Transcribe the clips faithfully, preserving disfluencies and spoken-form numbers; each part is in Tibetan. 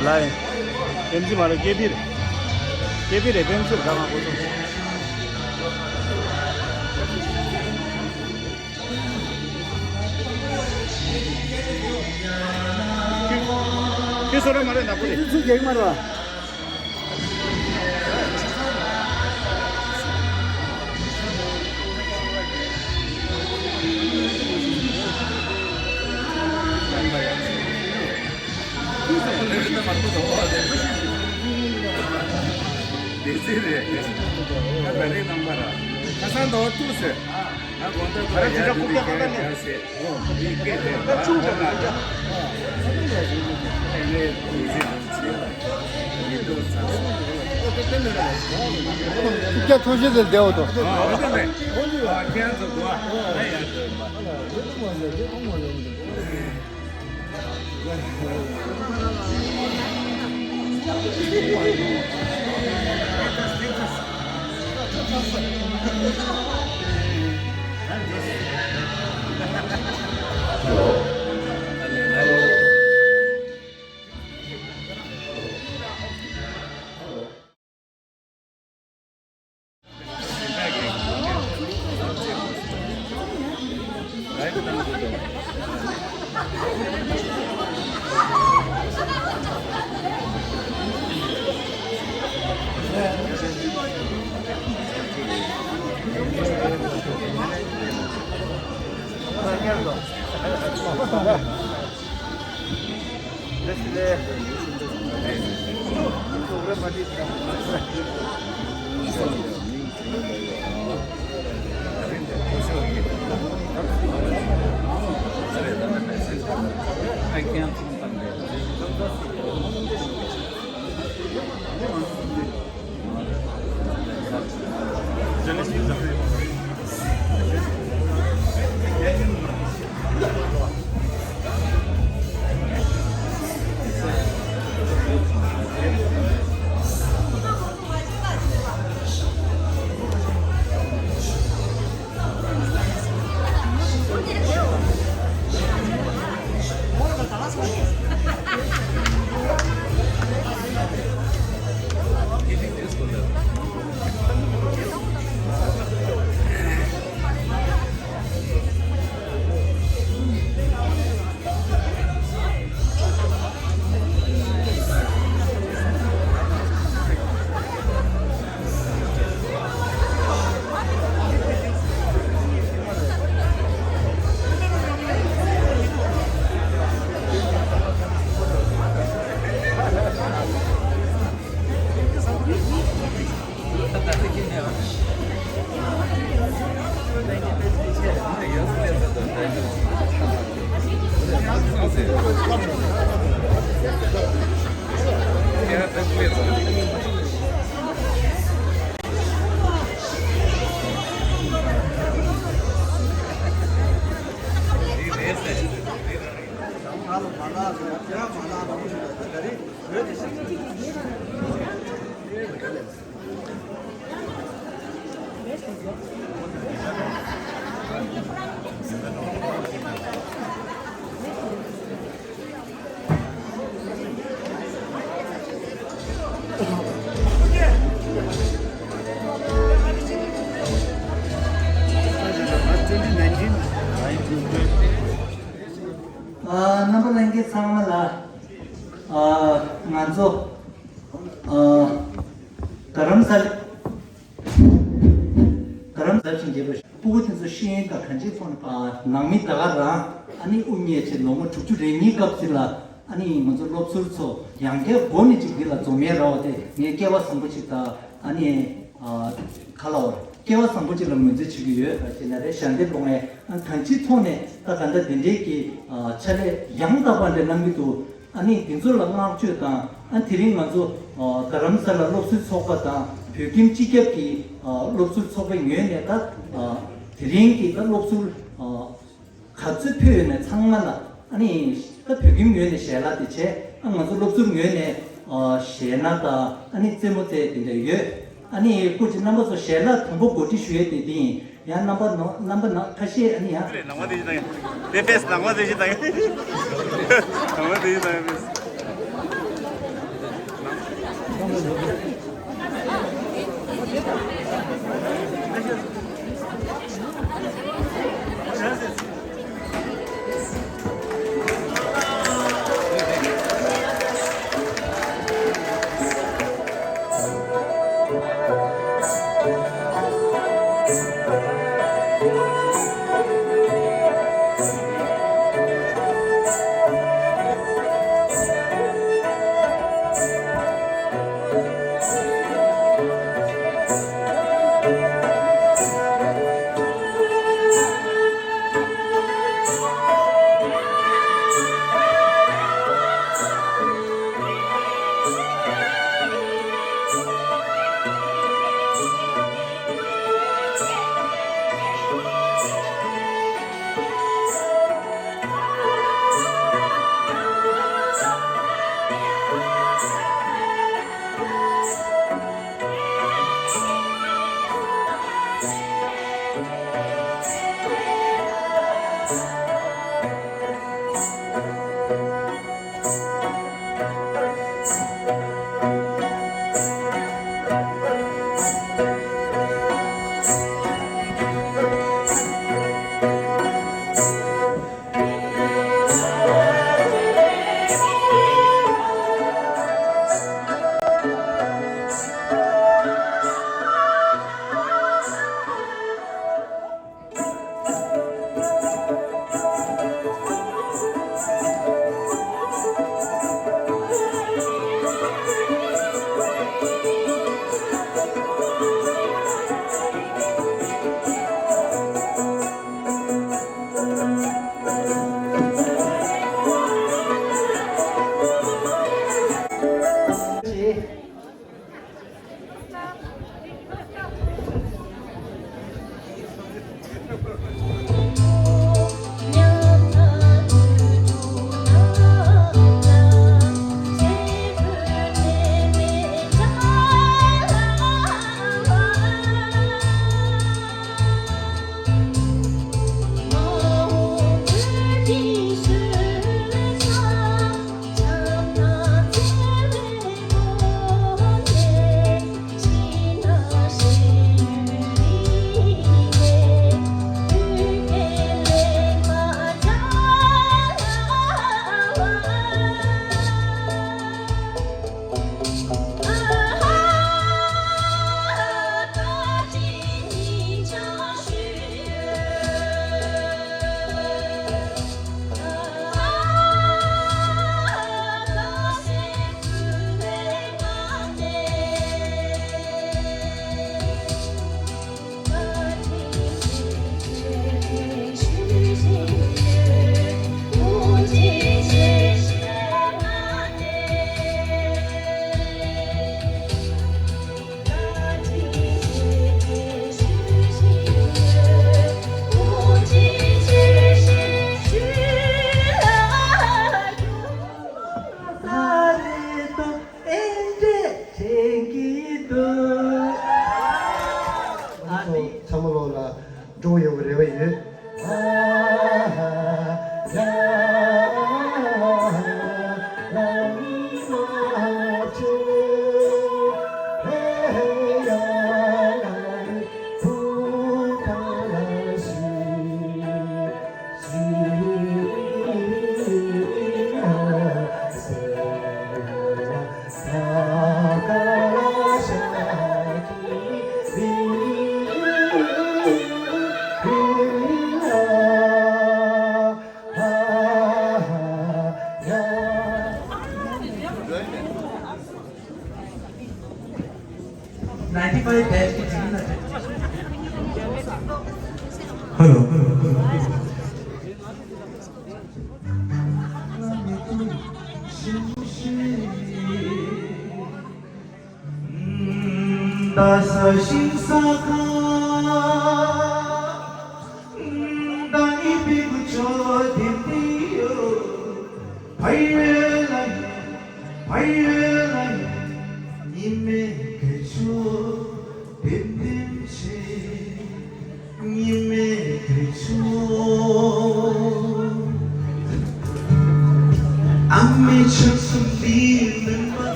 ལ་ཡིན། ཨེམ་ཆི་མ་རེད། ཀེ་པི་རེད། ཀེ་པི་རེད། ཕན་ཚུན་གང་ང་གོ་སོང་། ཁྱེད་སོ་ར་མ་རེད། ནག་པོ་རེད། ཚུར་རྒྱག་མ་རེད། ཨ། རྣམ་པ་ལྷན་རྒྱས་ཚང་མ་ལ། ཨ། ང་ཚོ། ཨ། རྡ་རམ་ས། རྡ་རམ་ས་ཞིང་རྒྱས་པ། སྤུ་གུ་དེ་ཚོ་ཤེས་ཡོན་དང་གང་ཅིའི་ཐོག་ནས། ཨ། ནང་མི་ད་ག་རང་ཨ་ནི་དབུ་བརྙེས་བྱས་ལོ་ངོ་དྲུག་ཅུ་རེ་གཉིས་སྐབས་ཅིག་ལ། ཨ་ནི་ང་ཚོ་སློབ་ཟུར་ཚོ་ཡང་བསྐྱར་འགོ་ནས་ཅིག་འདི་ལ་འཛོམས་ཡས་རག་པ་དེ་ངས་སྐལ་བ་བཟང་པོ་ཅིག་དང་། ཨ་ནི། ཨ། ག་ལ་བ། སྐལ་བ་བཟང་པོ་ཅིག་ལ་ངོས་འཛིན་བྱེད་ཀྱི་ཡོད། ཅེས་ན་རེ་ཞལ་འདེབས་སློང་ངས། ཨ། གང་ཅིའི་ཐོག་ནས་ད་ག་འདྲ་འདི་འདྲའི་གི། ཨ། ཕྱག་ལས་ཡང་དག་པ་འདྲ་གནང་གི་འདུག་ཨ་ནི་འདི་ཚོ་ལ་བསྔགས་བརྗོད་དང་། ཨ། དེ་རིང་ང་ཚོ། ཨ། རྡ་རམ་ས་ལ་སློབ་ཟུར་ཚོགས་པ་དང་བོད་ཁྱིམ་སྤྱི་ཁྱབ་ཀྱི། ཨ། སློབ་ཟུར་ཚོགས་པའི་ངོས་ནས་ད། ཨ། དེ་རིང་གི་ད་སློབ་ཟུར། ཨ། ག་ཚོད་ཕུད་ཡོད་ན་ཚང་མ་ལ། ཨ་ནི་ད་བོད་ཁྱིམ་ངོས་ནས་ཞལ་ལག་དེ་བྱས། ཨ། ང་ཚོ་སློབ་ཟུར་ངོས་ནས། ཨ། ཞལ་ལག་དང་། ཨ་ནི་རྩེད་མོ་རྩེ་དེ་འདྲ་ཡོད། ཨ་ནི་སྐུ་མཁྱེན་རྣམ་པ་ཚོ་ཞལ་ལག་དང་པོ་གོ་སྒྲིག་ཞུ་ཡས་དེ་འདི་ཡིན། ཡང་རྣམ་པ་ནང་། རྣམ་པ་ནང་ཁ་ཤས། ཨ་ནི་ཡང་། ནང་པ་དེ་བཞིན་དང་། དེ་ཕེས་ནང་པ་དེ་བཞིན་དང་། ནང་པ་དེ་བཞིན་དང་ཕེས། ཚང་མ་ལོག་ལ་འགྲོ་ཡོང་གི་རེ་བ་ཡོད། Ninety five batch གི་འཛིན་ན་དེ། Hello, hello, hello.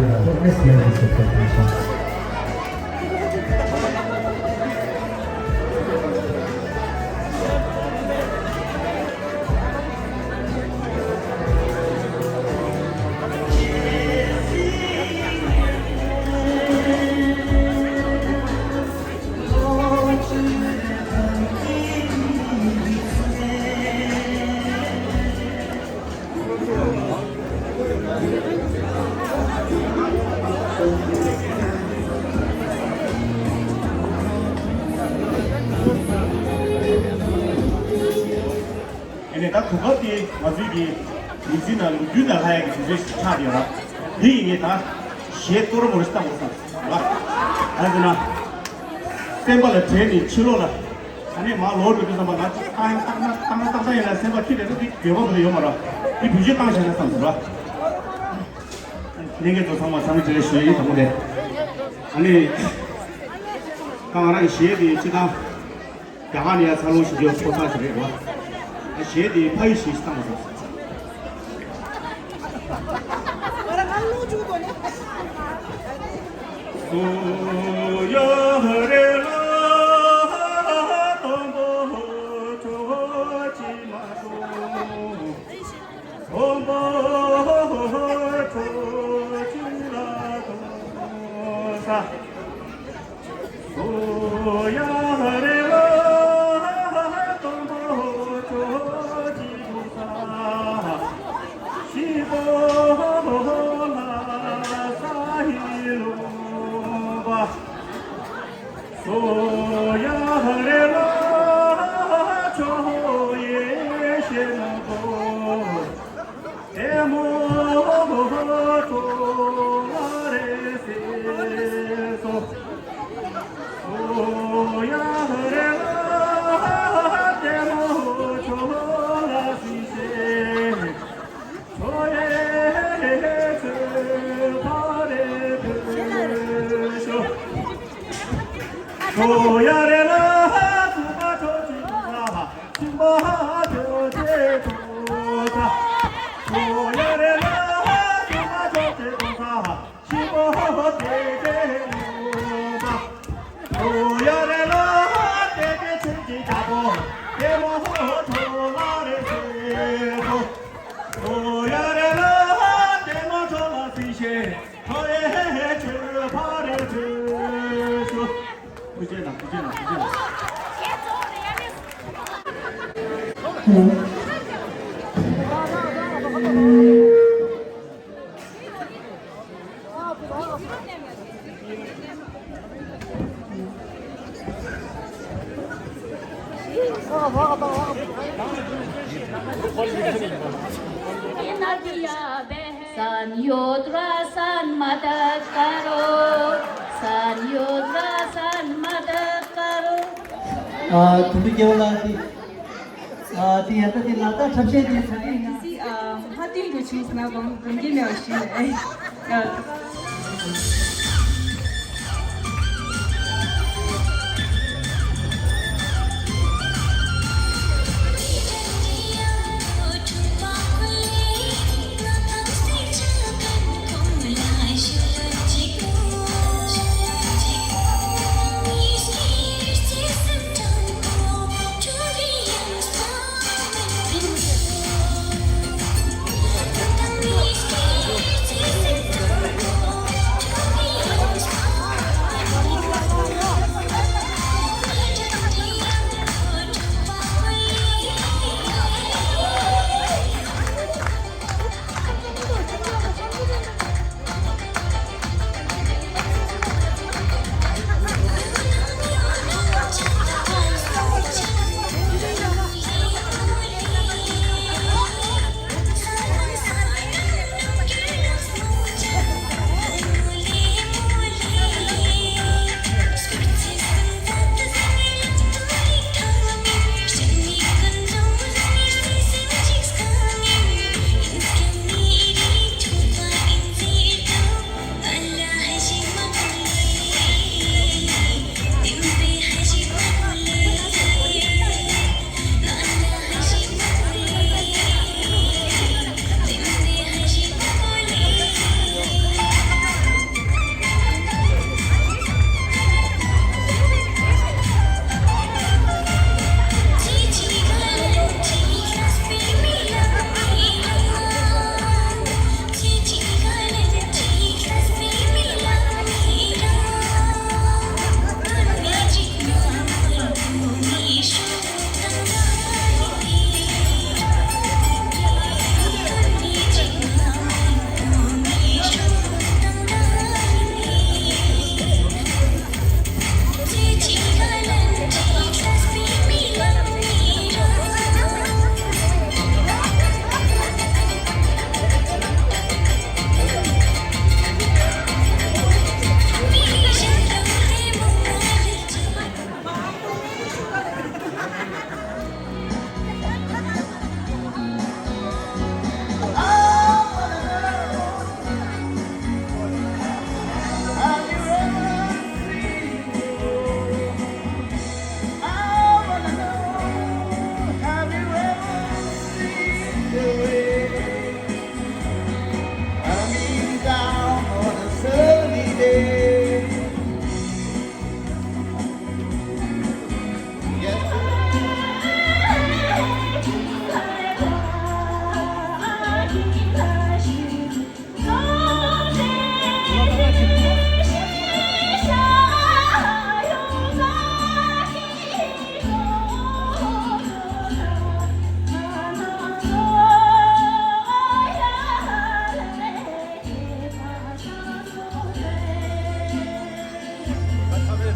Don't miss the early subscription. ཨ་ནི་ད་གོ་སྐབས་དེ་ང་ཚོའི་གི་མི་ཚེ་ནང་ལོ་རྒྱུས་ནང་ལྷག་ཡག་གི་དུས་ཚོད་ཞིག་ཆགས་བསྡད་ཡོད་ར། དེ་ཡིན་ངེས་ད་གཞས་གཏོར་མོ་རེ་ཞིག་བཏང་དགོས་བསམ་ར། ཨ་ཟེར་ན། སེམས་པ་ལ་དྲན་ནས་ཕྱི་ལོགས་ལ། ཨ་ནི་མ་ལོག་འགྲོ་དུས་ཙམ་པ་ང་ཅིག་བཏང་ཡང་བཏང་ན་བཏང་ན་བཏང་ན་ཡིན་ན་སེམས་པ་ཁྱི་དེ་ཚོ་དེ་འགྱོད་པ་དེ་ཡོད་མ་ར། དེ་བེད་སྤྱོད་བཏང་བྱས་ན་བསམ་ཟེར་ར། ལྷན་རྒྱས་ཚོ་ཚང་མ་འཚམས་འདྲི་བྱས་ཞུ་ཡིན་དང་པོ་དེ། ཨ་ནི། ད་ང་རང་གི་གཞས་དེ་སྤྱི་བཏང་། རྒྱ་གར་ནས་ཡར་འཚར་ལོངས་ཤིག་རྒྱབ་ཕོ་ཚ་ཞིག་རེད་བ། གཞས་དེ་ཕ་ཡི་གཞས་ཤིག་བཏང་བ་དང་། सान یوترا سان مدد کرو، سان یوترا سان مدد کرو. ཨ། དུ་མི་རྒྱལ་བ་ལགས་ཀྱིས། ཨ། དེ་ཡང་ད་དེ་ལ་དྭགས་འཁྲབ་གཞས་དེ་ཚ་གི་ཡིན་ན། སི་ཨ། ཧ་ཏིང་དུ་ཆུང་སྣ་གོང་གོང་གི་མེ་བ་ཤི་ཨེ།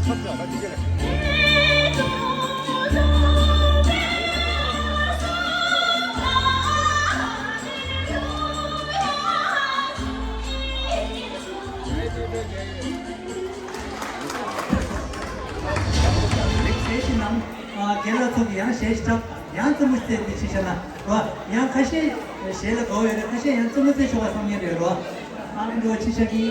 ལེགས་གཟིགས་ཞུ་གནང་། རྒན་ལགས་ཚོ་གིས་ཡང་གཞས་ཤིག་འཁྲབ། ཡང་རྩེད་མོ་རྩེ་དེ་ཅིག་བྱས་ན་རོ། ཡང་ཁ་ཤས་གཞས་ལ་དགའ་བོ་ཡོད་ན་ཁ་ཤས་ཡང་རྩེད་མོ་རྩེ་ཆོག་པ་བསམ་མཁན་རེད་རོ། ཨ་མི་འགྲོ་ཅིག་བྱ་གི།